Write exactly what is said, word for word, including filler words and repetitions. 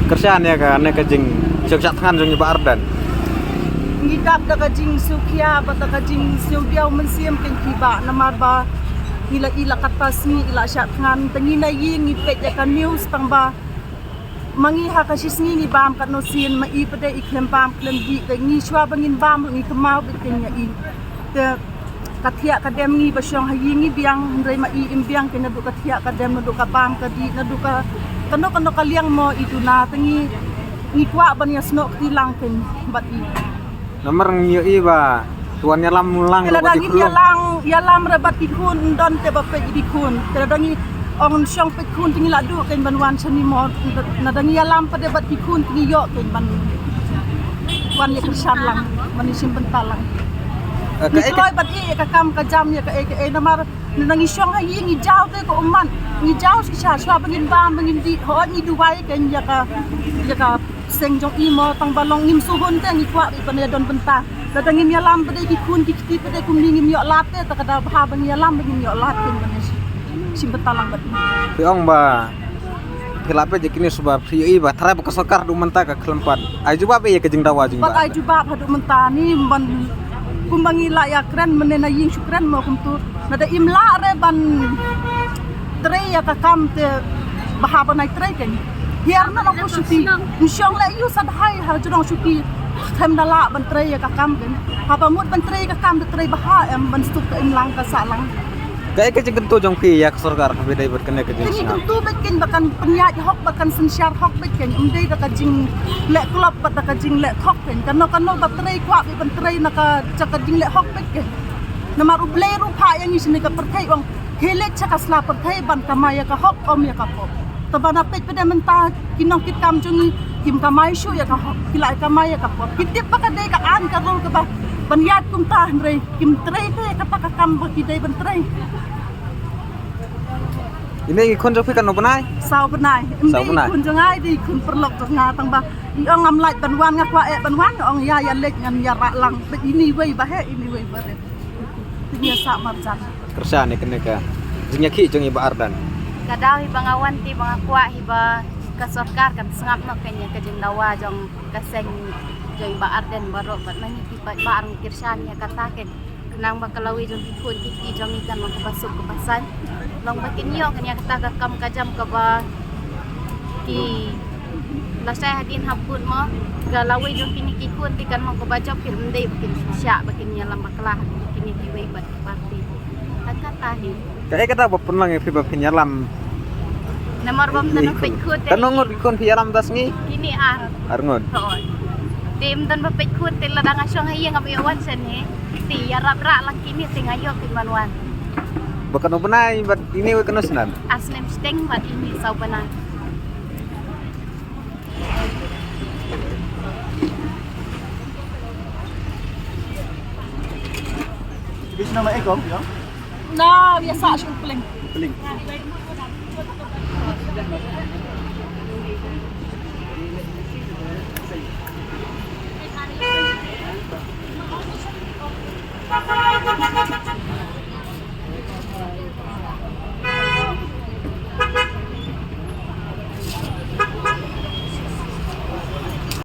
Kyrshan ïa kane ka jingshah thngan jong i Bah Ardent. Ngi dap da ka jingsngewkhia bad da ka jingsngewdiaw mynsiem kein ki bah, namar ba ngi la i la katba sngi i la shah thngan, te ngi na ïing ngi peit ïa ka news tang ba ma ngi ha ka shisngi ngi bam katno sien, ma i pat de i khlem bam khlem dih, te ngi shuwa ba ngin bam ngi kynmaw beit kein ïa i. Te ka thiah ka dem ngi ba shong ha ïing ngi biang, hynrei ma i im biang kein naduh ka thiah ka dem, naduh ka bam ka dih, naduh ka kano kano ka liang mo i duna, te ngi ngi kwah ban ïasnoh kti lang kein bad i. Namar ngi ïohi ba to wan ïalam lang. Te lada ngim ïalam, ïalam re bad ki khun, ym don te ba peit ïa ki khun. Te lada ngi ong shong peit khun te ngi la duh kein ban wan shane mo. Lada ngi ïalam pat de bad ki khun te ngi ïoh kein ban wan ïakyrshan lang, ban ïashim bynta lang. Eh, ngi kloi bad i ïa ka kam ka jam ïa kaei kaei, namar lada ngi shong ha ïing ngi jaw te ka ummat, ngi jaw shisha, shuwa ba ngin bam ba ngin dih, hooid ngi duwai kein ïa ka, ïa ka seng jong i mo, tang ba long ngim shu hun te ngi kwah beit ban ïadon bynta. Lada ngim ïalam pat de ki khun ki kti pat de kumne ngim ïoh lad te, te ka da bha ba ngi ïalam ba ngin ïoh lad kein ban ïashim bynta lang bad i. Phi ong ba phi la peit ïa kine suba phi ïohi ba tharai ba ka sorkar haduh mynta ka khlem pat ai jubab ïa ka jingdawa jong i Bah Ardent. Ai jubab haduh mynta ni ban kumba ngi la ïakren mynne na ïing shu kren mo kumto. Lada im lah re ban trei ïa ka kam te bha ban ai trei kein. Hiar na nongpynshuki. Ngi shong leh ïa u sa dei ha jrong shuki. Khlem da lah ban trei ïa ka kam kein. Haba mut ban trei ïa ka kam te trei bha em, ban suk ka imlang ka sahlang. Kaei ka jingkyntu jong phi ïa ka sorkar kaba dei bad kane ka jingsngew? Te ngi kyntu beit kein ba kan pynïaid hok, ba kan synshar hok beit kein. Ym dei da ka jingleh klop bad da ka jingleh thok kein. Kano kano ba trei kwah beit ban trei na ka jaka jingleh hok beit kein. Namar U Blei ruh phah ïa ngi shane ka pyrthei, u ong khie leit sha ka sla pyrthei ban kamai ïa ka hok, ym ïa ka pop. Te ba na peit pat de mynta ki nongkitkam jong ngi kim kamai shuh ïa ka hok, ki la kamai ïa ka pop. Ki tip ba ka dei ka aiñ ka rule kaba ban ïaid kumta, hynrei kim trei te kata ka kam ba ki dei ban trei. Ine i khun jong phi katno bnai? Saw bnai. Em, saw bnai. Ine i khun jong nga, ine i khun paralok jong nga, tang ba i ong ngam lah ban wan, nga kwah eh ban wan, ong ïa, ïa leit ngan ïa rah lang. Bad ine iwei ba heh, ine iwei ba rit. Te ngi ïa sah marjan. Kyrshan ïa kane ka jingïakhih jong i Bah Ardent. Ka daw hi ba nga wan te ba nga kwah hi ba ka sorkar kan sngap noh kein ïa ka jingdawa jong ka seng jong i Bah Ardent baroh, bad ma ngi ki paidbah ruh ngi kyrshan ïa kata kein. Khnang ba ka lawei jong ki khun ki kti jong ngi kan long kaba suk kaba saiñ. Long ba kin ïoh kan ïa kata ka kam ka jam kaba ki lashai hadien habud mo. Ka lawei jong kine ki khun te kan long kaba jop, kin ym dei ba kin shah ba kin ïalam bakla ha kine kiwei pat ki parti. Tang kata hi. Kaei kata ba pynlong ïa phi ba phin ïalam? Namar ba ym don ba peit khun te. Katno ngut ki khun phi ïalam da sngi? Kine ar. Ar ngut. Hooid. Te ym don ba peit khun te, lada nga shong ha ïing ngam ïoh wan shane. Te ïarap rah lang kine te nga ïoh phi ban wan. Ba katno bnai bad ine iwei katno snem? Ar snem shiteng bad ine saw bnai. Bis nama ekong, ya? Na, biasa shu peling. Peling.